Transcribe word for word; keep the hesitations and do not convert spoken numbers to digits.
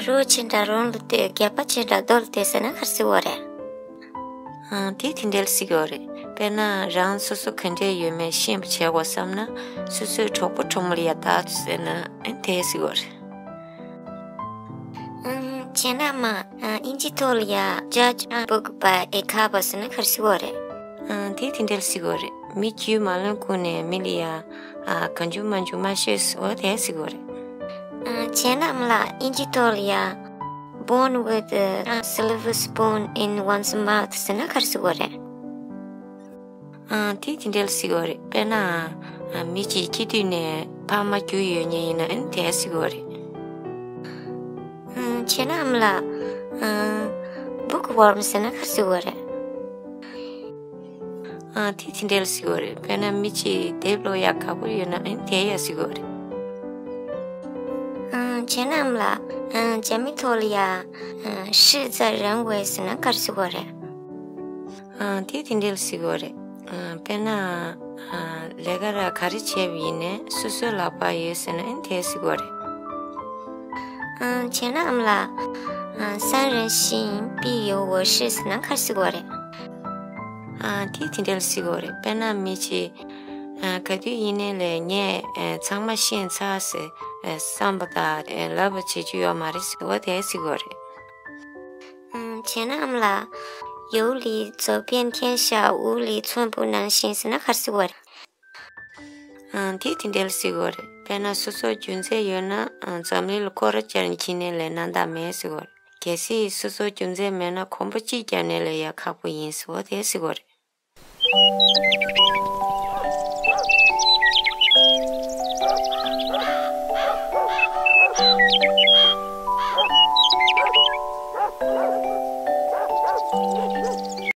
རོགས་བྱེད་འདྲ་རོང་ལ་ལྟོས། སྒལ་པ་བྱེད་འདྲ་རྡོ་ལ་ལྟོས་ཟེར་ན་ག་རེ་ཟེར་དགོས་རེད། ཨ། དེ་དེ་འདྲ་ཟེར་གྱི་ཡོད་རེད། དཔེར་ན་རང་སོ་སོ་ག་འདྲས་ཡོད་མེད་ཤེས་པ་བྱེད་དགོས་བསམ་ན་སོ་སོའི་གྲོགས་པོ་གྲོགས་མོ་ལ་ཡ་བལྟ་ཟེར་ན་ཨ་དེ་ཟེར་གྱི་ཡོད་རེད། ཨམ། བྱས་ན་མ། ཨ། དབྱིན་ཇིའི་ཐོག་ལ་ཡ་judge a book by its cover ཟེར་ན་ག་རེ་ཟེར་དགོས་རེད། ཨ། དེ་དེ་འདྲ་ཟེར་གྱི་ཡོད་རེད། མི་རྒྱུས་མ་ལོན་ཁུལ་ནས་མི་ལ་ཡ། ཨ། གང་བྱུང་མང་བྱུང་མ་ཤོད་ཟེར་བ་དེ་ཟེར་གྱི་ཡོད་རེད། ཨ། བྱས་ན་མ་ལ་དབྱིན་ཇིའི་ཐོག་ལ་ཡ་born with a silver spoon in one's mouth ཟེར་ན་ག་རེ་ཟེར་དགོས་རེད། ཨ། དེ་དེ་འདྲ་ཟེར་གྱི་ཡོད་རེད། དཔེར་ན། ཨ། མི་གཅིག་སྐྱེས་དུས་ནས་ཕ་མ་རྒྱུས་ཡོད་མཁན་ཡིན་ན་ཨ་ནི་དེ་ཟེར་གྱི་ཡོད་རེད། ཨ། བྱས་ན་ཨ་མ་ལ། ཨ། bookworm ཟེར་ན་ག་རེ་ཟེར་གྱི་ཡོད་རེད། ཨ། དེ་དེ་འདྲ་ཟེར་གྱི་ཡོད་རེད། དཔེར་ན་མི་གཅིག་དེབ་ཀློག་ཡག་ཁག་པོ་ཡོད་ན་ཨ་ནི་དེ་ཡ་ཟེར་གྱི་ཡོད་རེད། ཨ། བྱས་ན་ཨ་མ་ལ། ཨ། རྒྱ་མིའི་ཐོག་ལ་ཡ། ཨ། 是在人为ཟེར་ན་ག་རེ་ཟེར་གྱི་ཡོད་རེད། ཨ། དེ་དེ་འདྲ་ཟེར་གྱི་ཡོད་རེད། ཨ། དཔེར་ན། ཨ། ལས་ཀ་ར་ག་རེ་བྱས་པ་ཡིན་ནའི་སོ་སོའི་ལག་པ་ཡོད་ཟེར་ན་ཨ་ནི་དེ་ཟེར་གྱི་ཡོད་རེད། ཨ། བྱས་ན་ཨ་མ་ལ། ཨ། 三人行必有我师ཟེར་ན་ག་རེ་ཟེར་གྱི་ཡོད་རེད། ཨ། དེ་དེ་འདྲ་ཟེར་གྱི་ཡོད་རེད། དཔེར་ན་མི་གཅིག་ཨ། ག་དུས་ཡིན་ནའི་ལས་ངས། ཨ། ཚང་མ་ཤེས་ཚར་ཟེར། ཨ། བསམ་པ་དང་། ཨ། ལབ་པ་བྱེད་རྒྱུ་ཡོད་མ་རེད་ཟེར་བ་དེ་ཟེར་གྱི་ཡོད་རེད། ཨ། བྱས་ན་ཨ་མ་ལ། 有理走遍天下，无理寸步难行ཟེར་ན་ག་རེ་ཟེར་གྱི་ཡོད་རེད། ཨ། དེ་དེ་འདྲ་ཟེར་གྱི་ཡོད་རེད། དཔེར་ན་སོ་སོ་རྒྱུ་མཚན་ཡོད་ན། ཨ། འཛམ་གླིང་ལ་སྐོར་ར་བརྒྱབ་ནས་ཕྱིན་ནའི་ལས་གནད་འགག་མེད་ཟེར་གྱི་ཡོད་རེད། གལ་སྲིད་སོ་སོ་རྒྱུ་མཚན་མེད་ན་གོམ་པ་གཅིག་བརྒྱབ་ནའི་ལས་ཡ་ཁག་པོ་ཡིན་ཟེར་བ་དེ་ཟེར་གྱི་ཡོད་རེད།